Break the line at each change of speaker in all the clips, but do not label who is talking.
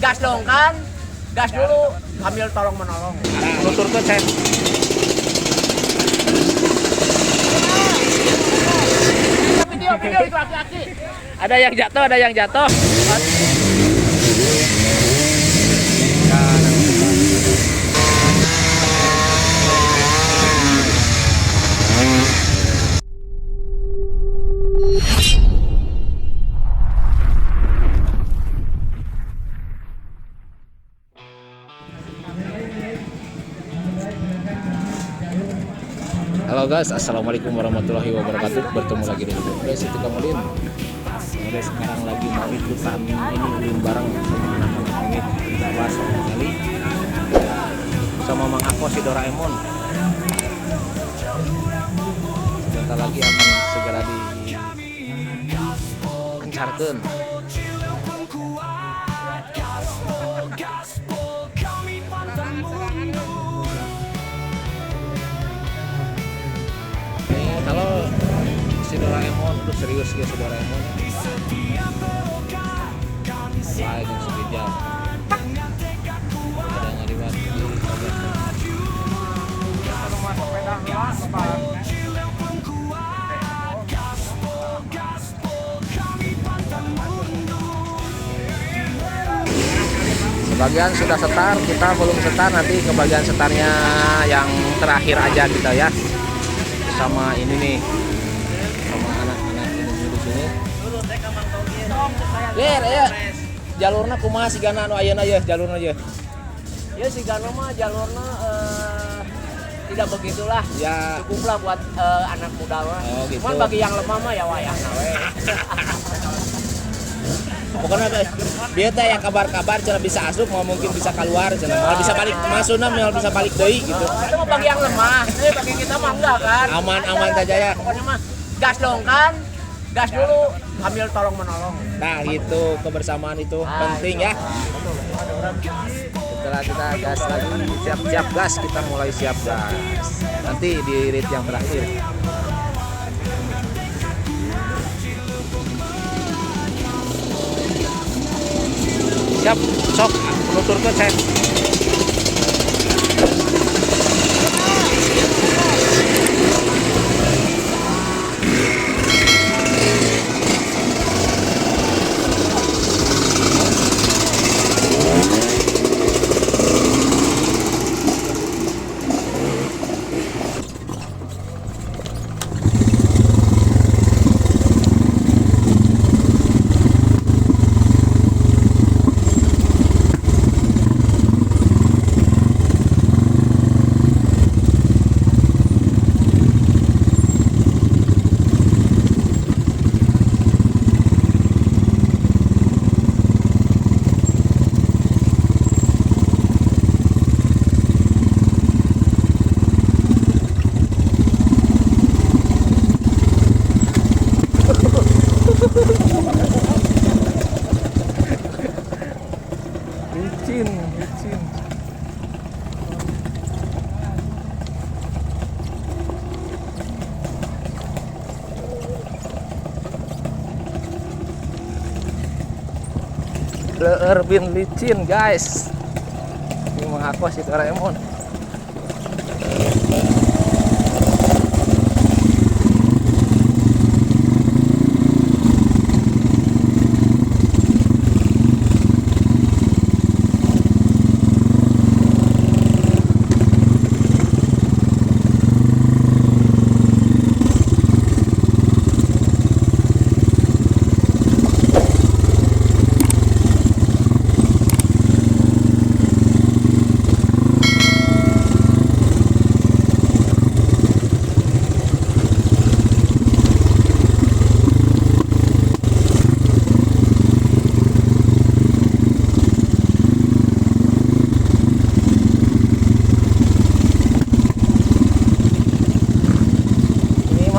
Gas dong kan, gas dulu, ambil tolong menolong.
Nuturkeun saya.
Video video itu aki-aki.
Ada yang jatuh, ada yang jatuh. Halo guys, assalamualaikum warahmatullahi wabarakatuh. Bertemu lagi dengan gue Siti Kamudin. Udah sekarang lagi mau ikutan ini ulin bareng sama anak-anak ini kita sama kali sama Mang Ako si Doraemon. Sebentar lagi akan segera dikencarkan. Halo si Doraemon, tuh serius ya si Doraemon. Baik yang sekejap. Ada ngaliwat di sebagian sudah setar, kita belum setar, nanti ke bagian setarnya yang terakhir aja kita ya. Sama ini nih, sama anak-anak ini di sini. Lir, ya. Jalurna kumaha sigana anu ayeuna ye jalurna ye?
Ya sigana mah jalurna tidak begitulah.
Ya.
Cukuplah buat anak muda mah.
Oh, gitu.
Cuman bagi yang lemah mah ya wayahna we.
Pokoknya dia teh ya kabar-kabar cenah bisa asup, mau mungkin bisa keluar cenah. Mau bisa balik masukna, mau bisa balik deui gitu.
Itu mah bagi yang lemah. Bagi kita mah enggak kan.
Aman-aman saja ya.
Pokoknya mah gas dong kan. Gas dulu, ambil tolong menolong.
Nah, itu kebersamaan itu penting ya. Setelah kita gas lagi, siap-siap gas, kita mulai siap gas. Nanti di rit yang terakhir. Siap, sok, penuturkeun saya. Licin, licin. Leur bin licin, guys. Ini mengaku si Doraemon.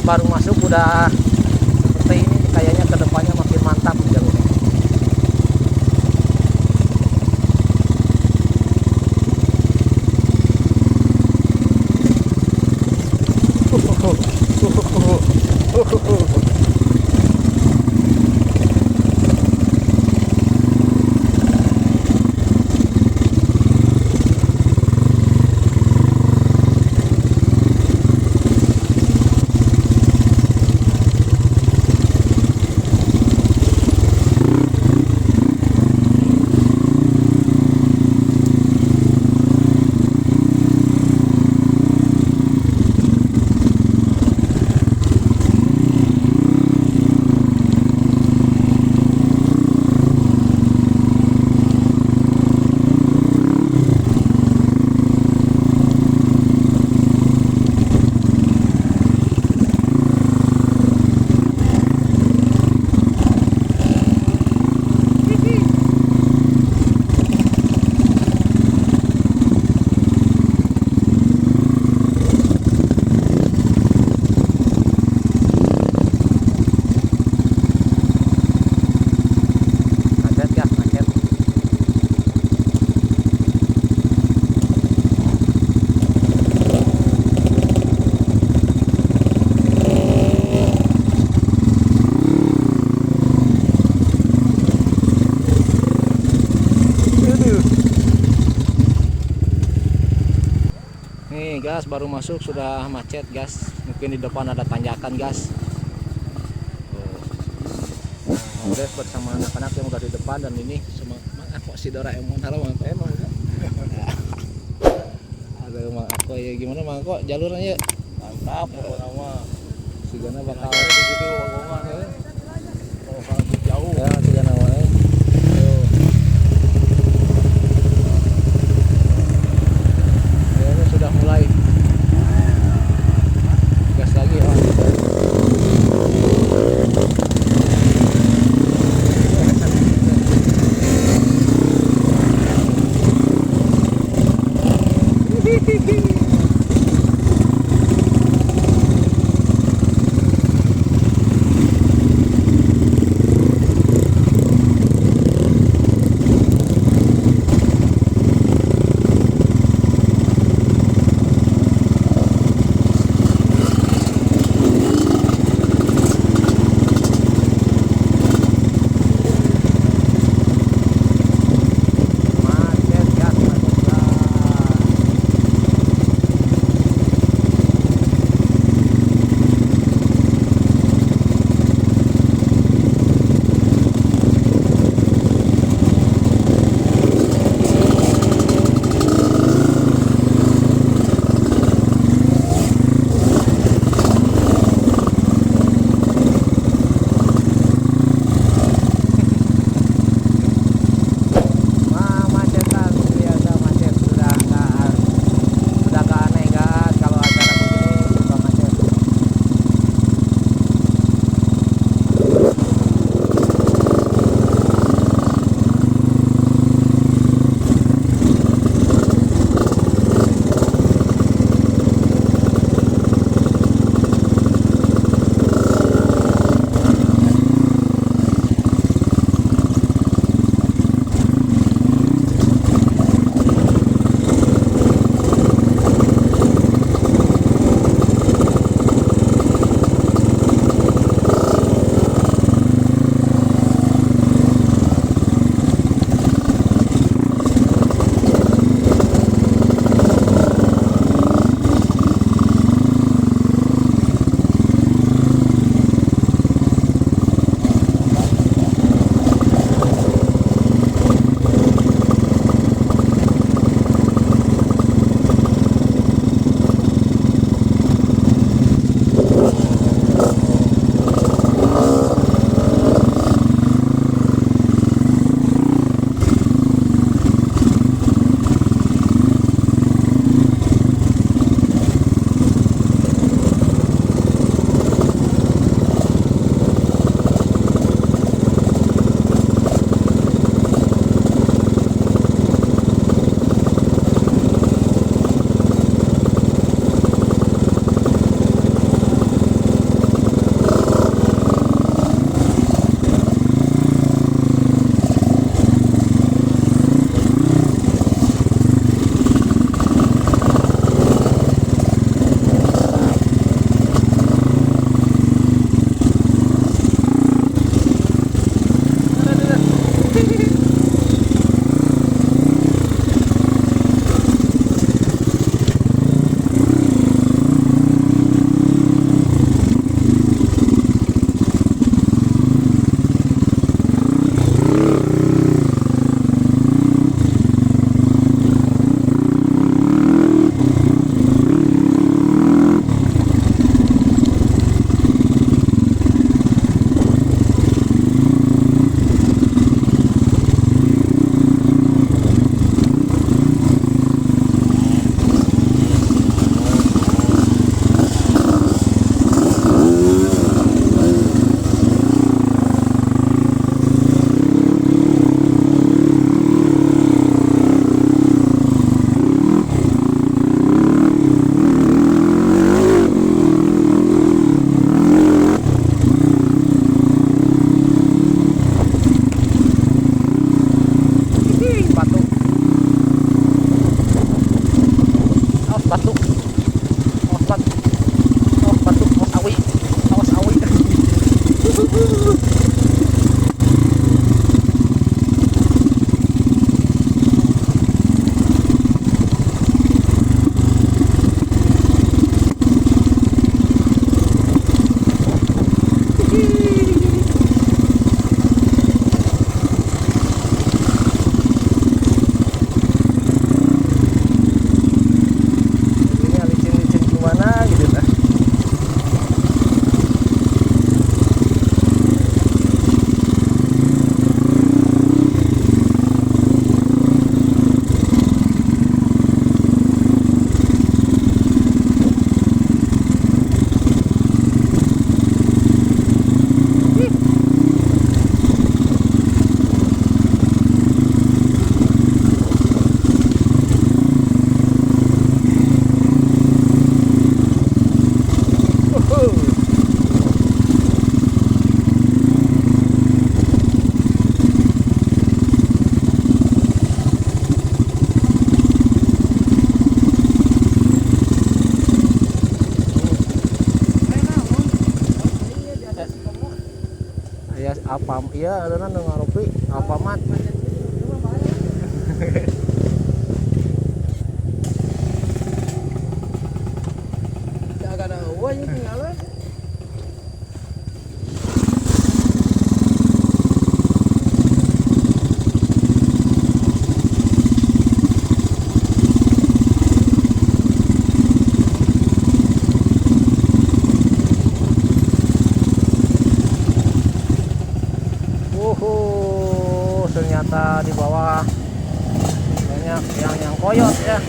Baru masuk udah seperti ini, kayaknya kedepannya makin mantap jalurnya. guys, baru masuk sudah macet guys. Mungkin di depan ada tanjakan guys. Nah, udah bersama anak-anak yang udah di depan dan ini sama Mang Ako si Doraemon. Halo Mang Ako.
Emang udah.
Ada Mang Ako ya, gimana Mang Ako jalurnya ya?
Mantap pokoknya mah.
Sigana bakal
di situ bohongan ya. Kalau kalau jauh.
Ya, sigana wae. Ayo. Ya, ini sudah mulai. Gas lagi ya. Macet gas, macet gas. Macetan biasa, macet sudah nggak aneh guys kalau acara begini suka macet. Alfa, iya ada nu ngarupi Alfamart.
Agak ada eueuh ieu tinggalan.
Ternyata di bawah banyak yang koyot ya.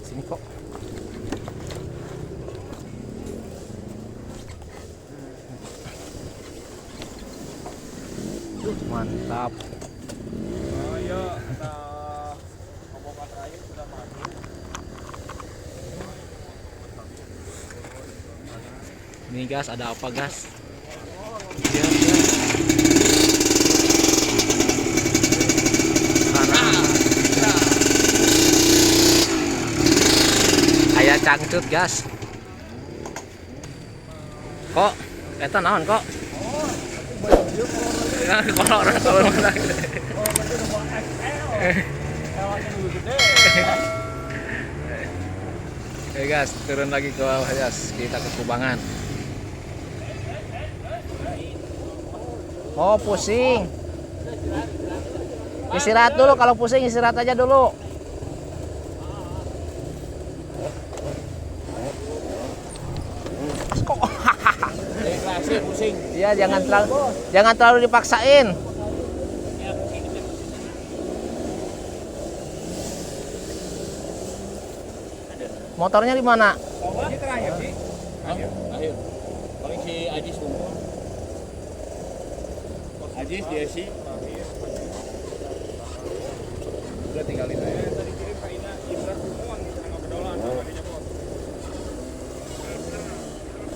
Sini kok. Mantap.
Oh iya, omongan terakhir sudah maju.
Ini gas ada apa gas? Aya cangcut gas. Kok eta naon kok? Kolor kolor mana? Oke gas, turun lagi ke bawah gas. Kita ke Kubangan. Oh pusing. Istirahat dulu, kalau pusing istirahat aja dulu. Kok
pusing.
Iya, jangan terlalu dipaksain. Motornya di mana?
Ini terakhir sih. Akhir. Paling si Ajis umur. Ajis Jesse. Udah tinggalin aja. Tadi kirim Pak Ina, Ibra Kumon sama Bedolan sama adiknya Bos.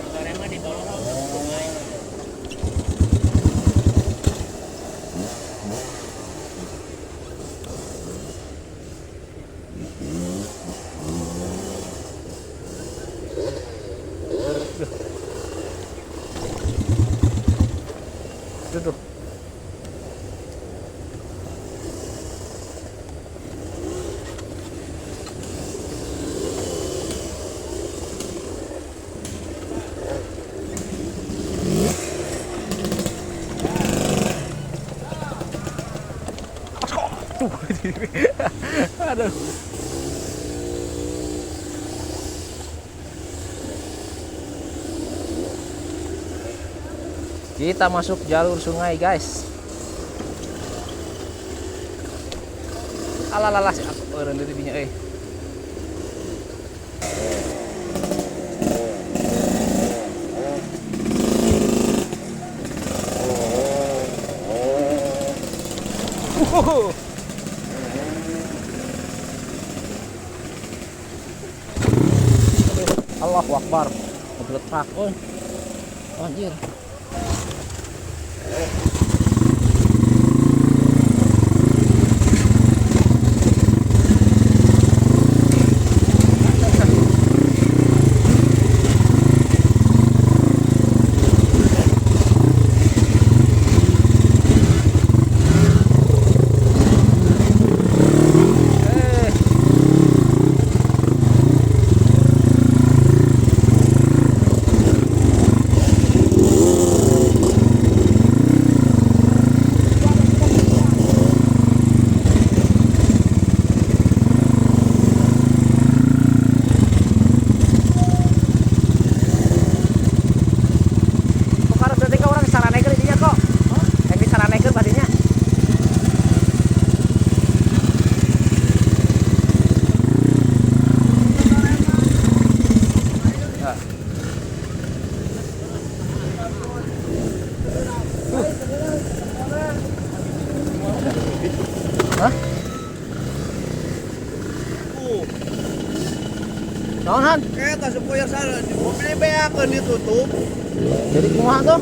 Motornya mah ditolong.
Duduk. Tuh. Aduh. Kita masuk jalur sungai, guys. Alah si aku eureun deui dinya euy. Allahu Akbar. Ngebletak euy. Anjir. Hah? Naon Han?
Eta supaya sana di mobil beakeun ditutup.
Jadi kumaha tuh?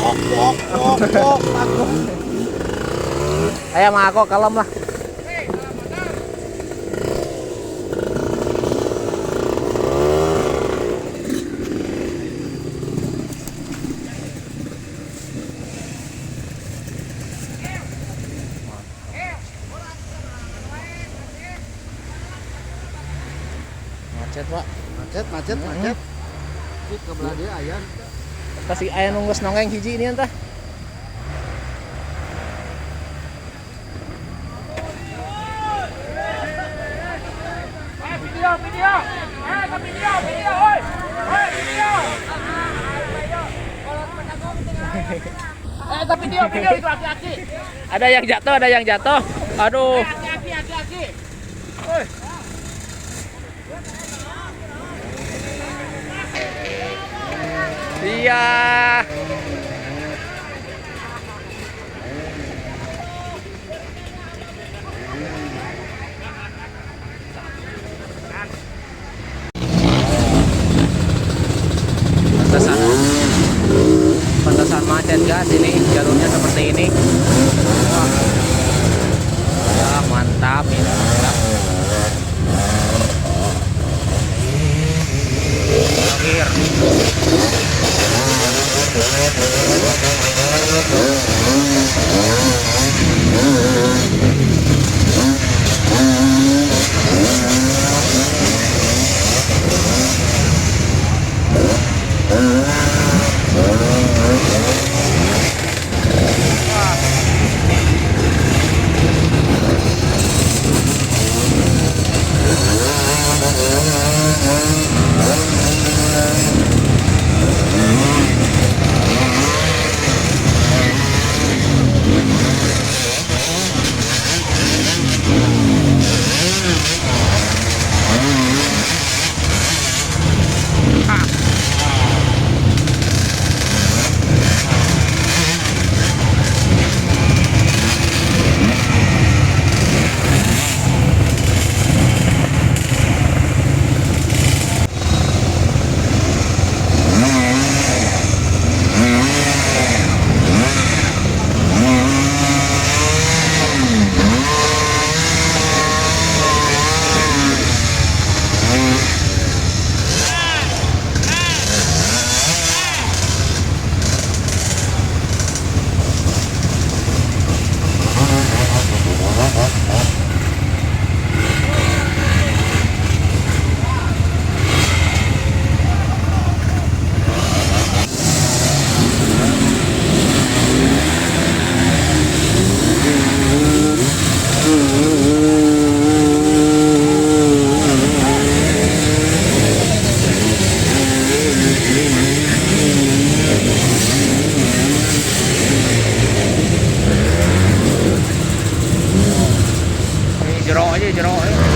Kok kok kok kok aku.
Ayo mah aku kalem lah. Macet, Pak.
Macet, macet, macet. Di kebelah dia aya.
Kasih aya nu geus nongeng hiji ini entah.
Video, video. Video, video, oi. Oi, video. Video, video itu aki-aki.
Ada yang jatuh, ada yang jatuh. Aduh.
Aki-aki, aki-aki. Oi.
Iya. Pantesan macet guys, ini jalurnya seperti ini. Wah. Ya, mantap ini, mantap. Terakhir.
di jero euy.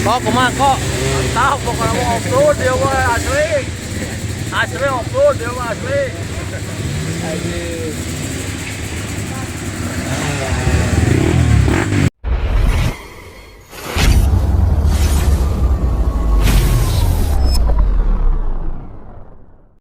Kok kumaha kok? Mantap pokoknya mau off-road dia mah asli. Asli off-road dia mah asli.
Anjir.